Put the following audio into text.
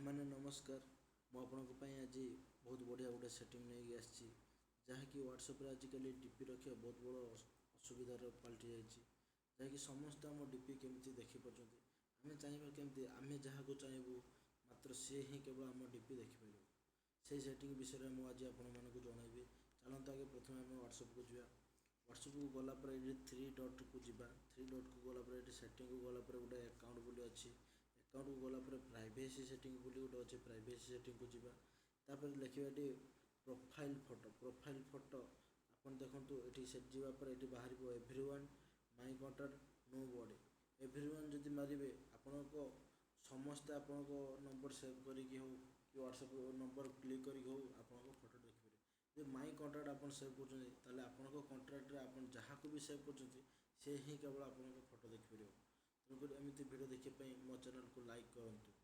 ଭାଇମାନେ, ନମସ୍କାର। ମୁଁ ଆପଣଙ୍କ ପାଇଁ ଆଜି ବହୁତ ବଢ଼ିଆ ଗୋଟେ ସେଟିଂ ନେଇକି ଆସିଛି, ଯାହାକି ହ୍ୱାଟ୍ସଆପ୍ରେ ଆଜିକାଲି ଡି ପି ରଖିବା ବହୁତ ବଡ଼ ଅସୁବିଧାର ପାଲଟି ଯାଇଛି, ଯାହାକି ସମସ୍ତେ ଆମ ଡି ପି କେମିତି ଦେଖିପାରୁଛନ୍ତି। ଆମେ ଚାହିଁବା କେମିତି ଆମେ ଯାହାକୁ ଚାହିଁବୁ, ମାତ୍ର ସିଏ ହିଁ କେବଳ ଆମ ଡି ପି ଦେଖିପାରିବ। ସେଇ ସେଟିଂ ବିଷୟରେ ମୁଁ ଆଜି ଆପଣମାନଙ୍କୁ ଜଣାଇବି। ଚାଲନ୍ତୁ, ଆଗେ ପ୍ରଥମେ ଆମେ ହ୍ୱାଟ୍ସଆପ୍କୁ ଯିବା। ହ୍ୱାଟ୍ସଆପ୍କୁ ଗଲା ପରେ ଏଠି ଥ୍ରୀ ଡଟ୍କୁ ଯିବା। ଥ୍ରୀ ଡଟ୍କୁ ଗଲା ପରେ ଏଠି ସେଟିଂକୁ ଗଲା ପରେ ଗୋଟେ ଆକାଉଣ୍ଟ ବୋଲି ଅଛି। ଆକାଉଣ୍ଟକୁ ଗଲା ପରେ ପ୍ରାଇଭେସି ସେଟିଂ ବୋଲି ଗୋଟେ ଅଛି। ପ୍ରାଇଭେସି ସେଟିଂକୁ ଯିବା। ତାପରେ ଲେଖିବା ଏଠି ପ୍ରୋଫାଇଲ୍ ଫଟୋ। ପ୍ରୋଫାଇଲ୍ ଫଟୋ ଆପଣ ଦେଖନ୍ତୁ, ଏଠି ସେଠି ଯିବା ପରେ ଏଠି ବାହାରିବ ଏଭ୍ରି ୱାନ୍, ମାଇ କଣ୍ଟାକ୍ଟ, ନୋ ବଡ଼ି। ଏଭ୍ରି ୱାନ୍ ଯଦି ମାରିବେ, ଆପଣଙ୍କ ସମସ୍ତେ ଆପଣଙ୍କ ନମ୍ବର ସେଭ୍ କରିକି ହେଉ କି ହ୍ୱାଟ୍ସଆପ୍ ନମ୍ବର କ୍ଲିକ୍ କରିକି ହେଉ, ଆପଣଙ୍କ ଫଟୋ ଦେଖିପାରିବେ। ଯଦି ମାଇ କଣ୍ଟାକ୍ଟ ଆପଣ ସେଭ୍ କରୁଛନ୍ତି, ତାହେଲେ ଆପଣଙ୍କ କଣ୍ଟାକ୍ଟରେ ଆପଣ ଯାହାକୁ ବି ସେଭ୍ କରୁଛନ୍ତି, ସେ ହିଁ କେବଳ ଆପଣଙ୍କ ଫଟୋ ଦେଖିପାରିବ। ତେଣୁକରି ଏମିତି ଭିଡ଼ିଓ ଦେଖିବା ପାଇଁ ମୋ ଚ୍ୟାନେଲକୁ ଲାଇକ୍ କରନ୍ତୁ।